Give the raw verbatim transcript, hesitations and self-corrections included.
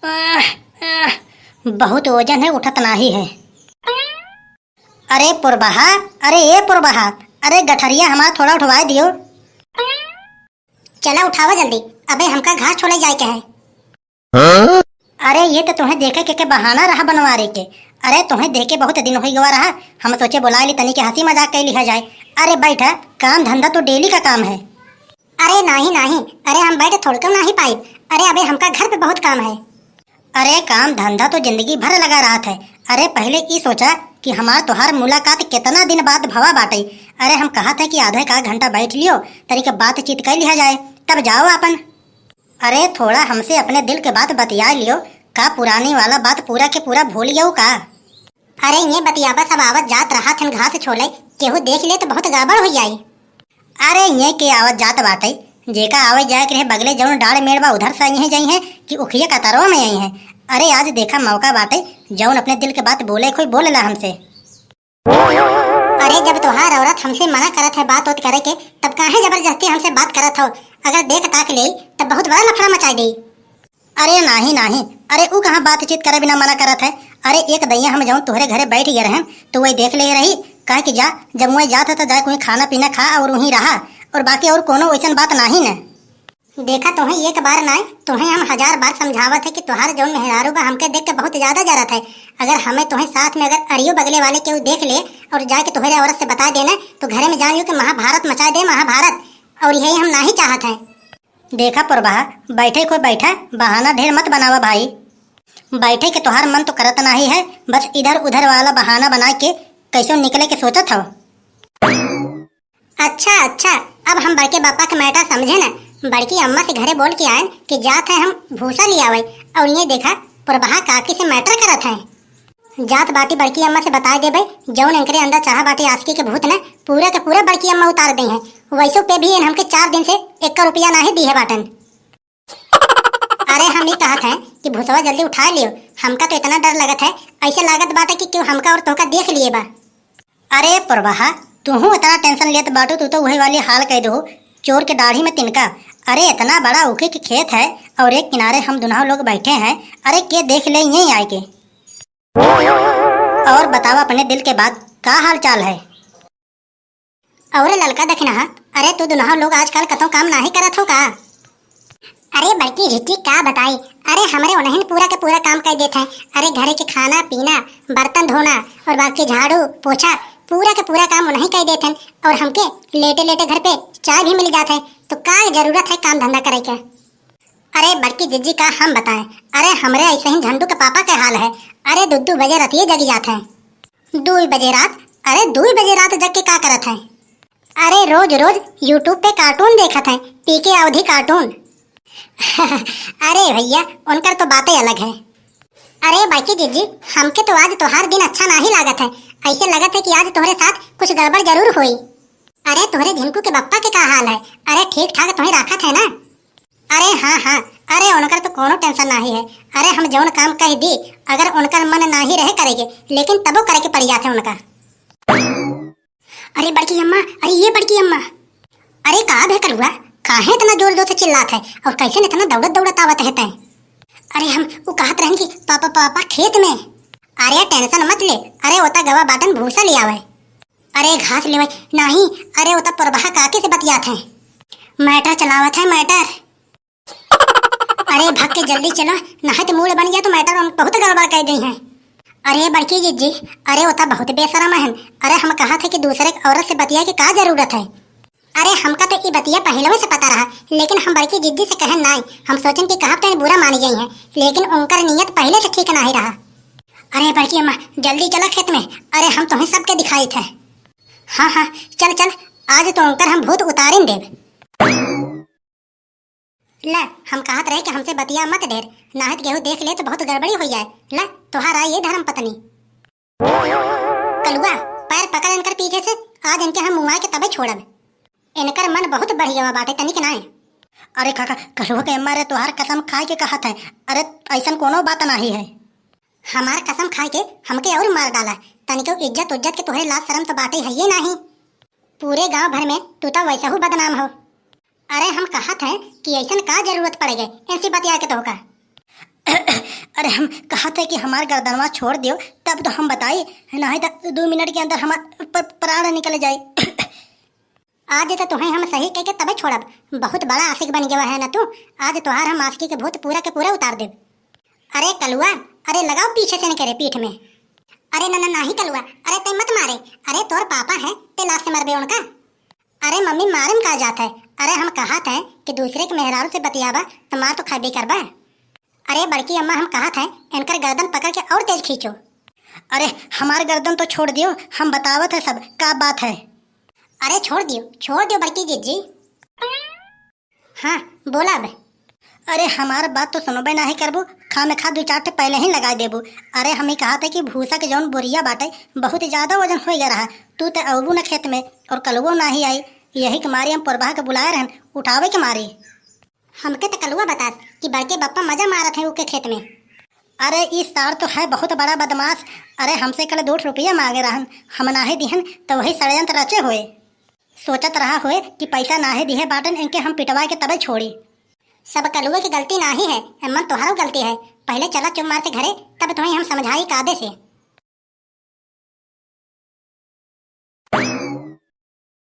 आह, आह, बहुत वजन है, उठत नाही है। अरे पुरबहा, अरे ए पुरबहा, अरे गठरिया हमार थोड़ा उठवाए दियो। चला उठावा जल्दी, अबे हमका घास छोले जाए के है। हाँ? अरे ये तो तुहें देखे के, के बहाना रहा बनवारे के। अरे तुहें देखे बहुत दिन हो गवा रहा, हम सोचे बुलाए ली तनी के हंसी मजाक कर लिया जाए। अरे बैठा, काम धंधा तो डेली का काम है। अरे नाही, नाही, अरे हम बैठे थोड़को नाही पाइब। अरे अबे हमका घर पे बहुत काम है। अरे काम धंधा तो जिंदगी भर लगा रहत है। अरे पहले ई सोचा कि हमार तोहार मुलाकात कितना दिन बाद भवा बाटे। अरे हम कहत है कि आधे का घंटा बैठ लियो, तनी के बातचीत कर लिया जाए, तब जाओ आपन। अरे थोड़ा हमसे अपने दिल के बात बतिया लियो, का पुरानी वाला बात पूरा के पूरा भूल गयो का? अरे ये बतियाबा सब आवत जात रहा थन घास छोले, केहू देख ले तो बहुत गड़बड़ हो जाई। अरे ये के आवत जात बाटे, जेका आवे जाए के रहे बगले जौन डाड़ मेड़ बा उधर से आई है जाई है कि उखिया कतरवा में आई है। अरे आज देखा मौका बाटे, जौन अपने दिल के बात बोले कोई बोल ला हमसे। अरे जब तोहार औरत हमसे मना करत है बात उत करे के, तब काहे जबरदस्ती हमसे बात करत हो? अगर देख ताक ले तब बहुत बड़ा लफड़ा मचा दे। अरे नाही नाही, अरे ऊ कहाँ बातचीत करे बिना मना करत है? अरे एक दैया हम जौन तोहरे घरे बैठ गए रहन तो वही देख ले रही, कह कि जा, जब वही जात है तो जा कोई खाना पीना खा और वहीं रहा, और बाकी और कोनो वैसन बात नाही न। देखा तोहें एक बार नाय, तोहें हम हजार बार समझावत है कि तोहार जौन मेहरारू बा हमके देख के बहुत ज्यादा जरत है। अगर हमें तोहें साथ में अगर अरियो बगले वाले केहू देख ले और जाके तोहरे औरत से बता देना तो घरे में जान लियो कि महाभारत मचा दे, महाभारत। और यही हम नाही चाहत है। देखा पुरबहा, बैठे को बैठा, बहाना ढेर मत बनावा भाई। बैठे के तोहार मन तो करत नाही है, बस इधर उधर वाला बहाना बना के कैसो निकले के सोचत हव। अच्छा अच्छा, अब हम बड़के बापा के मैटर समझे ना। बड़की अम्मा से घरे बोल के आए कि जात है हम भूसा ले आवे, और ये देखा पुरबहा काकी से मैटर करत है। जात बाटी बड़की अम्मा से बताए देबे, जौन इनकरे अंदर चढ़ा बाटे आशिकी के भूत ना, पूरा के पूरा बड़की अम्मा उतार दे हैं। वैसो पे भी इन हमके चार दिन से एक रुपया नाही दी है बाटन। अरे हम ई कहत हैं कि भूसवा जल्दी उठा लियो, हमका तो इतना डर लगत है, ऐसे लागत बाटे कि केहू हमका और तोहका देख लिए बा। अरे पुरबहा, तूहू इतना टेंशन लेत बाटू, तू तो वही वाली हाल कह दो, चोर के दाढ़ी में तिनका। अरे इतना बड़ा ऊखी के खेत है और एक किनारे हम दुनहु लोग बैठे हैं, अरे के देख ले यहीं आए के। और बतावा अपने दिल के बात, का हाल चाल है? और ललका दखिनहा, अरे तू दुनहु लोग आजकल कतौ काम नाही करत हो का? अरे बड़की झिझी का बताई, अरे हमरे ओनहिन पूरा के पूरा काम कर देत हैं। अरे घरे के खाना पीना, बर्तन धोना और बाकी झाड़ू पोछा, पूरा के पूरा काम ओनही कर देत हैं। और हमके लेटे लेटे घर पे चाय भी मिल जात है, तो का जरूरत है काम धंधा करे के? अरे बड़की जिज्जी का हम बताएं, अरे हमरे ऐसे ही झंडू के पापा के हाल है। अरे दू दू बजे रतिये जगी जात हैं। दू बजे रात? अरे दू बजे रात जग के का करत हैं? अरे रोज रोज YouTube पे कार्टून देखत हैं, पीके अवधी कार्टून। अरे भैया, उनकर तो बातें अलग है। अरे बड़की जिज्जी, हमके तो आज तोहार दिन अच्छा नाही लागत है, ऐसे लगत है कि आज तोहरे साथ कुछ गड़बड़ जरूर होई। अरे तोहरे झिनकू के बप्पा के का हाल है? अरे ठीक ठाक तोहे राखत है ना? अरे हाँ हाँ, अरे उनकर तो कोनो टेंशन नाही है। अरे हम जौन काम कह दी, अगर उनकर मन नाही रहे करे के, लेकिन तबो करे के पड़ जात है उनका। अरे बड़की अम्मा, अरे ये बड़की अम्मा। अरे का भे कलुआ, काहे इतना जोर जोर से चिल्लात है और कैसे इतना दौड़त दौड़त आवत है तै? अरे हम उ कहत रहन कि पापा, पापा खेत में। अरे टेंशन मत ले, अरे ओता गवा बाटन भूसा ले आवे। अरे घास लेवे नाही, अरे ओता पुरबहा काकी से बतियात है, मैटर चलावत है मैटर। अरे भाग के जल्दी चलो, नहीं तो मूड बन गया तो मैटर उन बहुत गड़बड़ कर दी है। अरे बड़की जिज्जी, अरे ओता बहुत बेशरम है। अरे हम कहा थे कि दूसरे औरत से बतिया के का जरूरत है? अरे हमका तो ई बतिया पहले से पता रहा, लेकिन हम बड़की जिज्जी से कहन नाई। हम सोचन कि कहब तो बुरा मान गई है, लेकिन उनकर नीयत पहले से ठीक नाही रहा। अरे बड़की अम्मा, जल्दी चला खेत में, अरे हम तुम्हें सबके दिखाई थे। हाँ हाँ, चल चल, आज तो उनकर हम भूत उतारिन देब। ले, हम कहत रहे कि हमसे बतिया मत ढेर, नाहित केहू देख ले तो बहुत गड़बड़ी हो जाए। ले, तोहार आई ये धर्म पत्नी। कलुआ, पैर पकड़ इनकर पीछे से, आज इनके हम मुआ के तबे छोड़ब। इनकर मन बहुत बढ़ गवा बाटे, तनिक नाय। अरे काका, कलुआ के अम्मा रे, तोहार कसम खाए के कहत है। अरे, ऐसन कोनो बात नाही है। हमार कसम खाए के हमके और मार डाला, तनिको इज्जत उज्जत के तोहरे लाज शरम तो बाटे है ये नाही। पूरे गांव भर में तू तो वैसा हूँ बदनाम हो। अरे हम कहत हैं कि ऐसन का जरूरत पड़ गए इनसे बतिया के तोहका? अरे हम कहत है कि हमार गर्दनवा छोड़ दियो, तब तो हम बताई, नहीं तो दो मिनट के अंदर हमार प-, प्राण निकल जाई। आज तो तुहैं हम सही कह के तबे छोड़ब, बहुत बड़ा आशिक बन गया है ना तू। आज तोहार हम आशिकी के भूत पूरा के पूरा उतार देब। अरे कलुआ, अरे लगाओ पीछे से इनके रे पीठ में। अरे ना ना नाही कलुआ, अरे तै मत मारे, अरे तोर पापा है, तै लात से मरबे उनका। अरे मम्मी मारे में का जात है, अरे हम कहत है कि दूसरे के मेहरारू से बतियाबा तो मार तो खाबे करबा। अरे बड़की अम्मा हम कहत है इनकर गर्दन पकड़ के और तेज खींचो। अरे हमार गर्दन तो छोड़ दियो, हम बतावत है सब का बात है। अरे छोड़ दियो, छोड़ दियो बड़की जिज्जी। हाँ, बोला अब। अरे हमार बात तो सुनबे नाही करबू, खामे खा दू चार ठे पहले ही लगा देबू। अरे हम ही कहत है कि भूसा के जौन बोरिया बाटे बहुत ज्यादा वजन हो गया रहा, तू ते अबू न खेत में और कलुओ नाही आई, यही के मारे हम पोरबहा के बुलाए रहन उठावे के मारे। हमके त कलुआ बतास कि बड़के बप्पा मजा मारत हैं ओके खेत में। अरे ई सार तो है बहुत बड़ा बदमाश। अरे हमसे कल दो रुपया मांगे रहन, हम नाहे दिहन तो वही षड्यंत्र रचे हुए। सोचत रहा हुए कि पैसा नाहे दिहे बाटन, इनके हम पिटवा के तबे छोड़ी। सब कलुए की गलती नाही है, एमन तोहरो गलती है। पहले चला चुप मार से घरे, तब तुम्हें हम समझाई कायदे से।